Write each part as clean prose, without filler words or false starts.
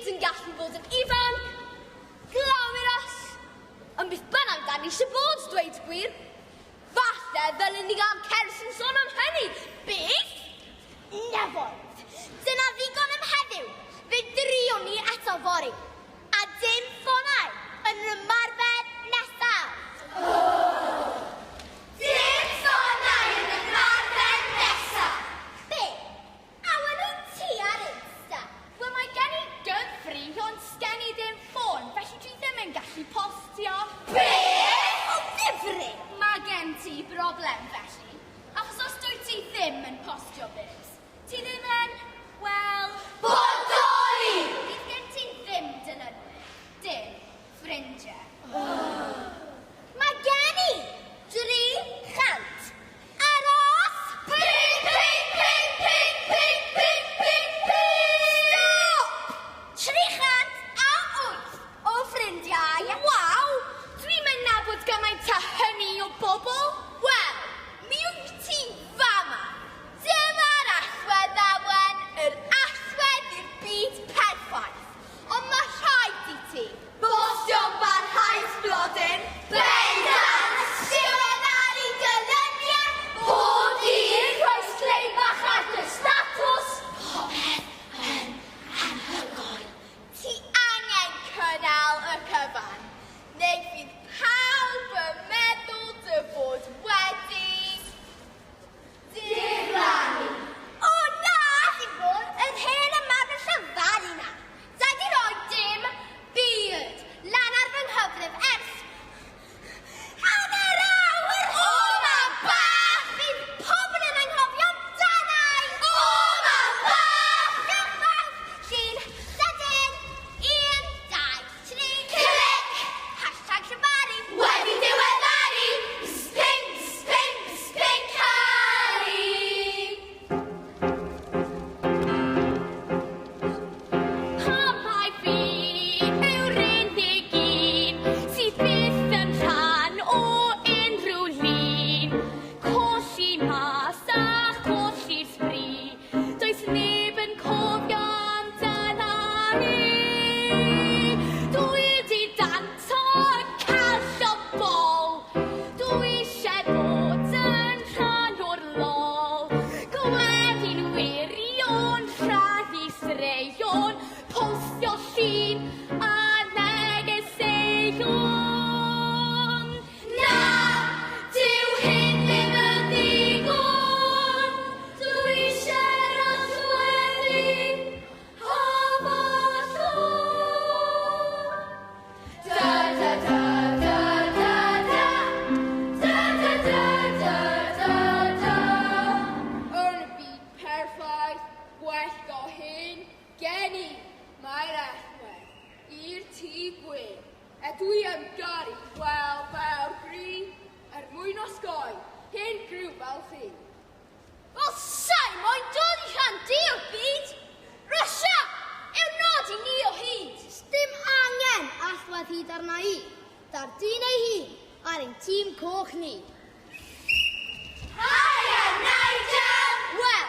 byd yn gallu fod yn ifanc, glamorous, ond beth bynnag da ni eisiau bod, dweud y gwir. Falle ddylen ni gael Cerys yn sôn am hynny. Beth? Nefoedd! Dyna ddigon am heddiw. Fe driwn ni eto fory. A dim ffonau yn yr ymarfer nesaf. Dim ffonau yn yr ymarfer nesaf. Be? Awen wyt ti ar Insta? Wel, mae gen i gyfri, ond sgen i ddim ffôn, felly dwi ddim yn gallu postio. Be? O ddifri! Mae gen ti broblem felly, achos os dwyt ti ddim yn postio bits, ti ddim yn, wel... Bodoli! Fydd gen ti ddim dilynwyr, dim ffrindiau. Mae gen i 300. Aros! Ping, ping, ping, ping, ping, ping, ping, ping! Stop! 308 o ffrindiau. Waw! Dwi'm yn nabod gymaint â hynny o bobl. Wel, mi wyt ti fama. Dyma'r allwedd Awen, yr allwedd i'r byd perffaith. Ond mae rhaid i ti. Bostio'n barhaus, blodyn. Bendant! Diweddaru dy luniau Bob dydd. Rhoi sglein bach ar dy statws. Popeth yn anhygoel. Ti angen cynnal y cyfan, neu fydd pawb yn meddwl dy fod wedi Diflannu. O na, yr hen ymarfer llyfaru na. Da di roi dim byd lan ar fy nghyfrif ers hanner awr. O, mam bach! Fydd pobl yn anghofio amdanai. O, mam bach! Diolch fawr, llun sydyn. 1, 2, 3. Clic! Hashtag llefaru. Wedi diweddaru. Spink, spink, spincaru. Pam mai fi yw'r unig un sydd byth yn rhan o unrhyw lun. Colli mas a cholli'r sbri, does neb yn cofio amdana i. Dwi 'di danto call o bol, dwi eisiau bod yn rhan o'r lol. Gwenu'n wirion, rhannu straeon, postio llun a negeseuon. Na, dyw hyn ddim yn ddigon, dwi eisiau'r allweddi hafallon. Da da da da da da. Da da da da da da. Yn y byd perffaith, gwell go hyn, gen i mae'r allwedd i'r tŷ gwyn. A dwi am garu wel fawr gri er mwyn osgoi hyn grŵp fel chi. Wel, sai moyn dod i rhan di o'r byd. Russia yw nod i ni o hyd. Dim angen allwedd hyd arna i. Da'r dyn ei hun ar ein tîm coch ni. Hiya, Nigel! Wel,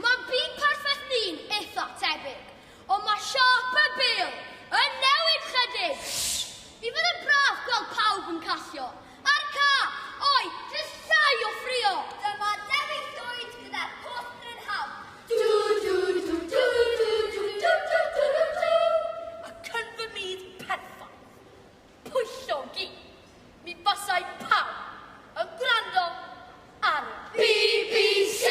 mae byd perffaith ni'n eitha tebyg, ond mae siâp y bêl yn newid chydig. Mi fydd yn braf gweld pawb yn callio. A'r ca, oi, jyst llai o ffrio. Dyma Dewi Llwyd gyda'r post prynhawn. Do do do do do do do do do do do. Ac yn fy myd perffaith, pwyllog i, mi fasai pawb yn gwrando ar y BBC.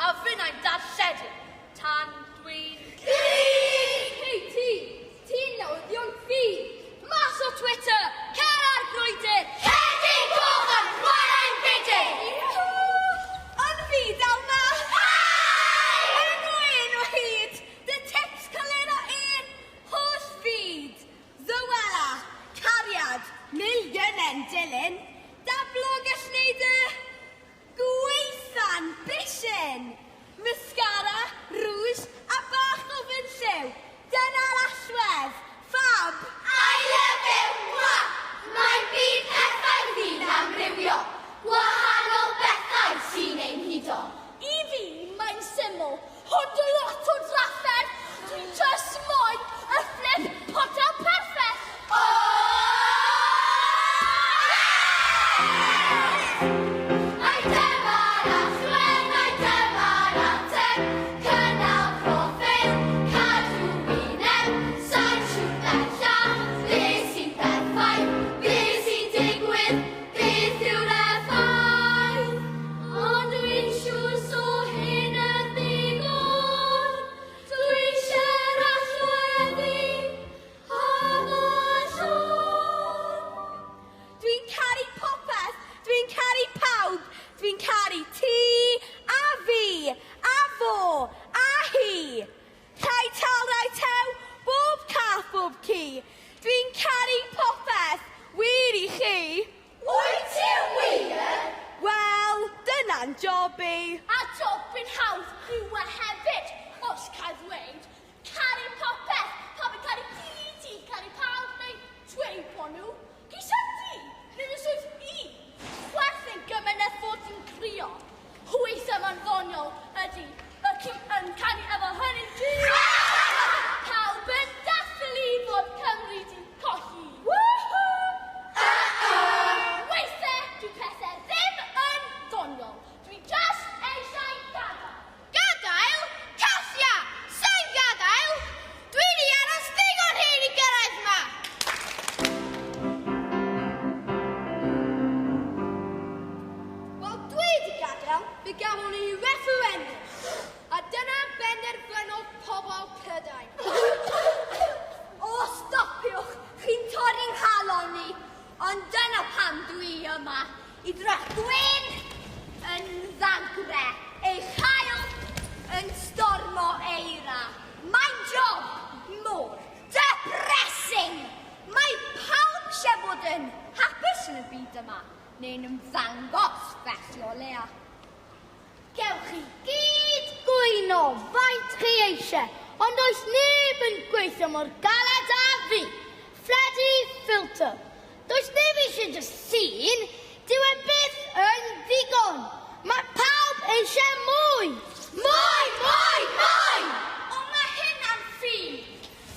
A finnau'n darlledu tan dwi'n... Hei ti, ti'n newyddion fi. Mas o Twitter, cer ar grwydr. yn job i. A job yn hawdd yw e hefyd, os cael ddweud. Caru popeth, pawb yn caru ti, ti'n caru pawb, neu dweud bo nhw. Ceisio di, neu fy swydd i. Chwerthin gymaint a fod yn crio. Hwyth yma'n ddoniol ydy, y ci yn canu efo hynny. Pawb yn dathlu bod Cymru di colli. Woohoo! Weithiau, dwi pethau ddim yn ddoniol. Dwi just eisiau gadael. Gadael? Casia! Sa'n gadael! Dwi di aros ddigon hyn i gyrraedd yma! Wel, dwi di gadael, fe gafon ni referendum. A dyna benderfynodd pobl Prydain. O, stopiwch! Chi'n torri'n nghalon ni. Ond dyna pam dwi yma. I drach gwyn yn ddagre, ei chael yn stormo eira. Mae'n job mor depressing. Mae pawb eisiau bod yn hapus yn y byd yma, neu'n ymddangos felly o leia. Gewch chi gyd gwyno faint chi eisiau, ond oes neb yn gweithio mor galed â fi. Freddie Filter. Does neb eisiau just llun, dyw e byth yn ddigon. Mae pawb eisiau mwy. Mwy, mwy, mwy! Ond mae hynna'n ffug.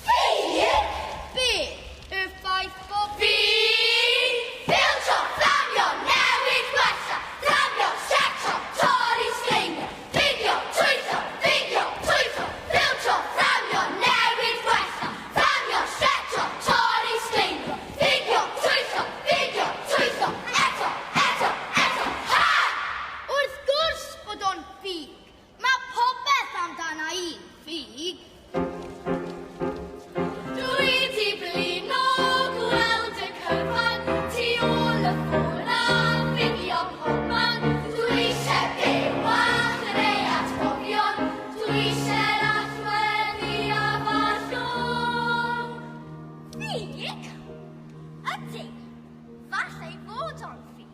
Ffug? Be? Y ffaith bod fi... Ffiltro, fflamio, newid, gwella, fflamio, setro, torri, sgleinio, fideo, twyllo, fideo, twyllo, ffiltro, fflamio, newid, gwella, fflamio, setro, torri, sgleinio, fideo, twyllo, fideo, twyllo, eto, eto, eto, ha! Wrth gwrs bod o'n ffug. Mae popeth amdana i'n ffug. Dwi di blino gweld y cyfan tu ôl y ffôn a fideo pobman. Dwi eisiau byw a chreu atgofion. Dwi eisiau'r allwedd i Avalon. Ffug? Ydy. Falle ei fod o'n ffug.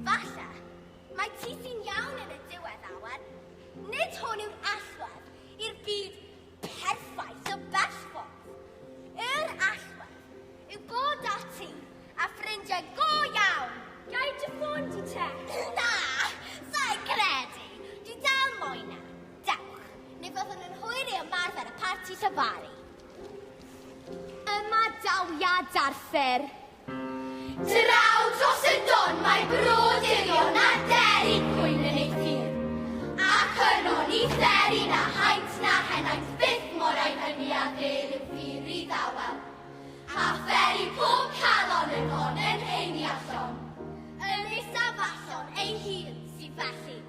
Falle. Mae ti sy'n iawn yn y diwedd, Awen. Nid hwn yw'r allwedd i'r byd perffaith o bell ffordd. Yr allwedd yw bod â ti a ffrindiau go iawn. Gai dy ffôn di te? Na, sa'n credu. Dwi dal moyn na. Dewch, neu fyddwn yn hwyr i ymarfer y parti llefaru. Ymadawiad Arthur. Draw dros y don mae brodurion a deri cwyn yn ei thir. Ac yno ni theri na haint na henaint byth morau hynny a ddel yw ffyr i ddawel. A fferi pob calon yn hon yn heini allan. Ynys Afallon ei hun sydd felly.